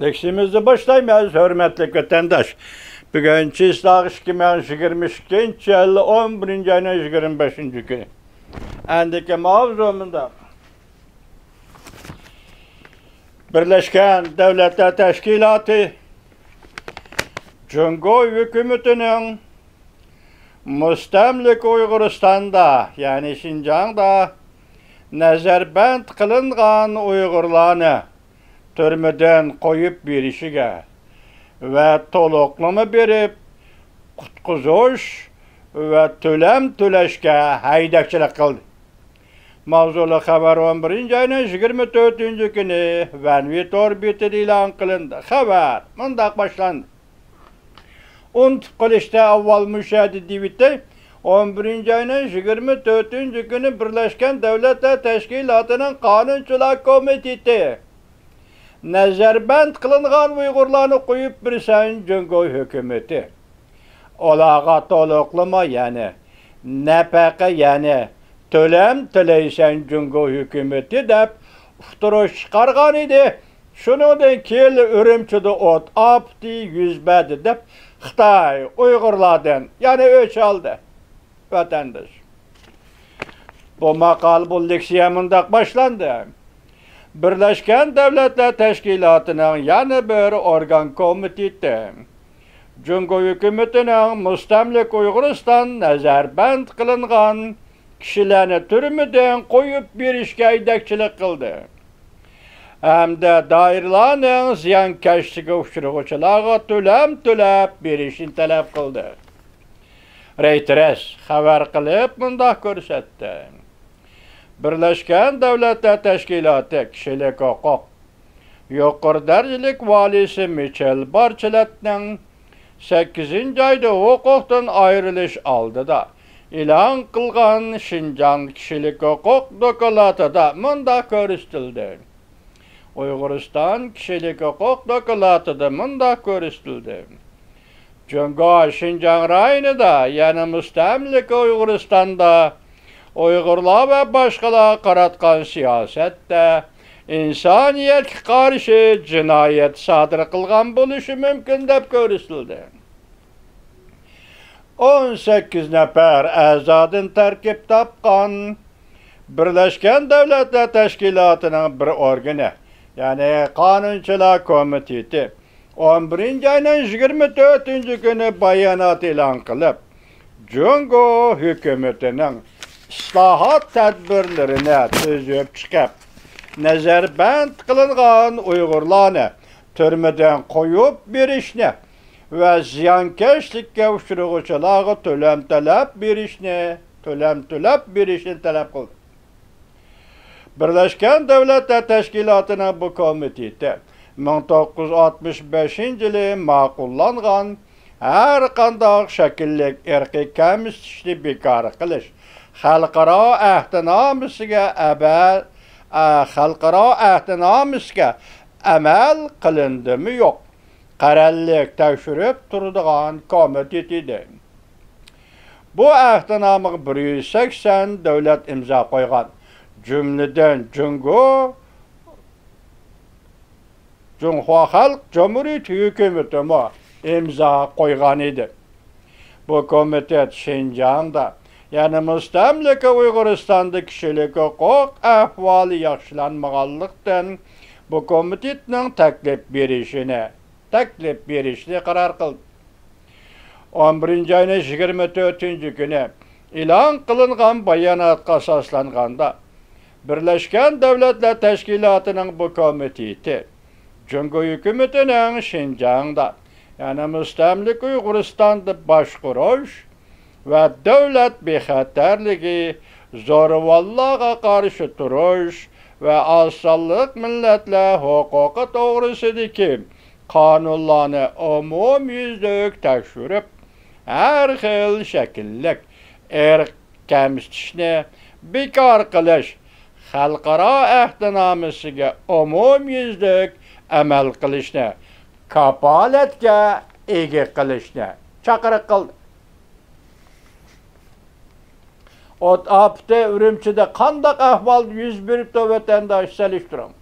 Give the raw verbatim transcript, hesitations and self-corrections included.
لېكسىيىمىزنى باشلايمىز، ھۆرمەتلىك ۋەتەنداش. بۈگۈن چىسلاغ ئىككى مىڭ يىگىرمە ئىككىنچى يىل ئون بىرىنچى ئاينىڭ يىگىرمە بەشىنچى كۈنى. ئەندىكى ماۋزۇ مۇنداق. بىرلەشكەن دۆلەتلەر تەشكىلاتى جۇڭگو ھۆكۈمىتىنىڭ مۇستەملىكە ئۇيغۇرىستاندا، يەنى شىنجاڭدا نەزەربەند قىلىنغان ئۇيغۇرلارنى تۈرمىدىن قويۇپ بېرىشىگە ۋە تولۇقلىما بېرىپ قۇتقۇزۇش ۋە تۆلەم تۆلەشكە ھەيدەكچىلىك قىلدى. ماۋزۇلۇق خەۋەر ئون بىرىنچى ئاينىڭ يىگىرمە تۆتىنچى كۈنى ۋەنۋى تور بېتىدە ئېلان قىلىندى. خەۋەر مۇنداق باشلاندى. ئۇنتۇپ قېلىشتا ئاۋۋال مۇشۇ يەردە دېيىۋېتەي. ئون بىرىنچى ئاينىڭ يىگىرمە تۆتىنچى كۈنى بىرلەشكەن دۆلەتلەر تەشكىلاتىنىڭ قانۇنچىلار كومىتېتى نەزەربەند قىلىنغان ئۇيغۇرلارنى قويۇپ بېرىسەن جۇڭگو ھۆكۈمىتى. ئۇلارغا تولۇقلىما، يەنى نەپەقە، يەنى تۆلەم تۆلەيسەن جۇڭگو ھۆكۈمىتى دەپ ئۇقتۇرۇش چىقارغان ئىدى. شۇنىڭدىن كېيىن ئۈرۈمچىدە ئوت ئاپىتى يۈز بەردى دەپ خىتاي ئۇيغۇرلاردىن يەنە ئۆچ ئالدى. ۋەتەنداش. بۇ ماقالە، بۇ لېكسىيە مۇنداق باشلاندى. بىرلەشكەن دۆلەتلەر تەشكىلاتىنىڭ يەنە بىر ئورگان كومىتېتى جۇڭگو ھۆكۈمىتىنىڭ مۇستەملىكە ئۇيغۇرىستان نەزەربەند قىلىنغان كىشىلەرنى تۈرمىدىن قويۇپ بېرىشكە ھەيدەكچىلىك قىلدى ھەمدە دائىرىلەرنىڭ زىيانكەشلىككە ئۇچرىغۇچىلارغا تۆلەم تۆلەپ بېرىشنى تەلەپ قىلدى. رېيتېرس خەۋەر قىلىپ مۇنداق كۆرسەتتى. بىرلەشكەن دۆلەتلەر تەشكىلاتى كىشىلىك ھوقۇق يۇقىرى دەرىجىلىك ۋالىيسى مىچېل بارچېلەتنىڭ سەككىزىنچى ئايدا ھوقۇقتىن ئايرىلىش ئالدىدا ئېلان قىلغان شىنجاڭ كىشىلىك ھوقۇق دوكلاتىدا مۇنداق كۆرسىتىلدى. ئۇيغۇرىستان كىشىلىك ھوقۇق دوكلاتىدا مۇنداق كۆرسىتىلدى. جۇڭگو شىنجاڭ رايونىدا، يەنى مۇستەملىكە ئۇيغۇرىستاندا ئۇيغۇرلار ۋە باشقىلارغا قاراتقان سىياسەتتە ئىنسانىيەتكە قارشى جىنايەت سادىر قىلغان بولۇشى مۇمكىن دەپ كۆرسىتىلدى. ئون سەككىز نەپەر ئەزادىن تەركىب تاپقان بىرلەشكەن دۆلەتلەر تەشكىلاتىنىڭ بىر ئورگىنى، يەنى قانۇنچىلار كومىتېتى، ئون بىرىنچى ئاينىڭ يىگىرمە تۆتىنچى كۈنى بايانات ئېلان قىلىپ، جۇڭگو ھۆكۈمىتىنىڭ ئىسلاھات تەدبىرلىرىنى تۈزۈپ چىقىپ، نەزەربەند قىلىنغان ئۇيغۇرلارنى تۈرمىدىن قويۇپ بېرىشنى ۋە زىيانكەشلىككە ئۇچرىغۇچىلارغا تۆلەم تۆلەپ بېرىشنى، تۆلەم تۆلەپ بېرىشنى تەلەپ قىلدى. بىرلەشكەن دۆلەتلەر تەشكىلاتىنىڭ بۇ كومىتېتى مىڭ توققۇز يۈز ئاتمىش بەشىنچى يىلى ماقۇللانغان ھەر قانداق شەكىللىك ئىرقىي كەمسىتىشنى بىكار قىلىش خەلقئارا ئەھدىنامىسىگە ئەبە-، ئە، خەلقئارا ئەھدىنامىسىگە ئەمەل قىلىندىمۇ يوق، قەرەللىك تەكشۈرۈپ تۇرىدىغان كومىتېت ئىدى. بۇ ئەھدىنامىغا بىر يۈز سەكسەن دۆلەت ئىمزا قويغان، جۈملىدىن جۇڭگو، جۇڭخۇا خەلق جۇمھۇرىيىتى ھۆكۈمىتىمۇ ئىمزا قويغان ئىدى. بۇ كومىتېت شىنجاڭدا، يەنى مۇستەملىكە ئۇيغۇرىستاندا كىشىلىك ھوقۇق ئەھۋالى ياخشىلانمىغانلىقتىن، بۇ كومىتېتنىڭ تەكلىپ بېرىشىنى، تەكلىپ بېرىشنى قارار قىلدى. ئون بىرىنچى ئاينىڭ يىگىرمە تۆتىنچى كۈنى ئېلان قىلىنغان باياناتقا ئاساسلانغاندا، بىرلەشكەن دۆلەتلەر تەشكىلاتىنىڭ بۇ كومىتېتى جۇڭگو ھۆكۈمىتىنىڭ شىنجاڭدا، يەنى مۇستەملىكە ئۇيغۇرىستاندا باشقۇرۇش ۋە دۆلەت بىخەتەرلىكى، زورىۋانلارغا قارشى تۇرۇش ۋە ئاز سانلىق مىللەتلەر ھوقۇقى توغرىسىدىكى قانۇنلارنى ئومۇميۈزلۈك تەكشۈرۈپ، ھەر خىل شەكىللىك ئىرق كەمسىتىشنى بىكار قىلىش، خەلقئارا ئەھدىنامىسىگە ئومۇميۈزلۈك ئەمەل قىلىشنى كاپالەتكە ئىگە قىلىشنى چاقىرىق قىلدى. ئوت ئاپىتى ئۈرۈمچىدە قانداق ئەھۋالدا يۈز بېرىپتۇ، ۋەتەنداش، سېلىشتۇرۇڭ.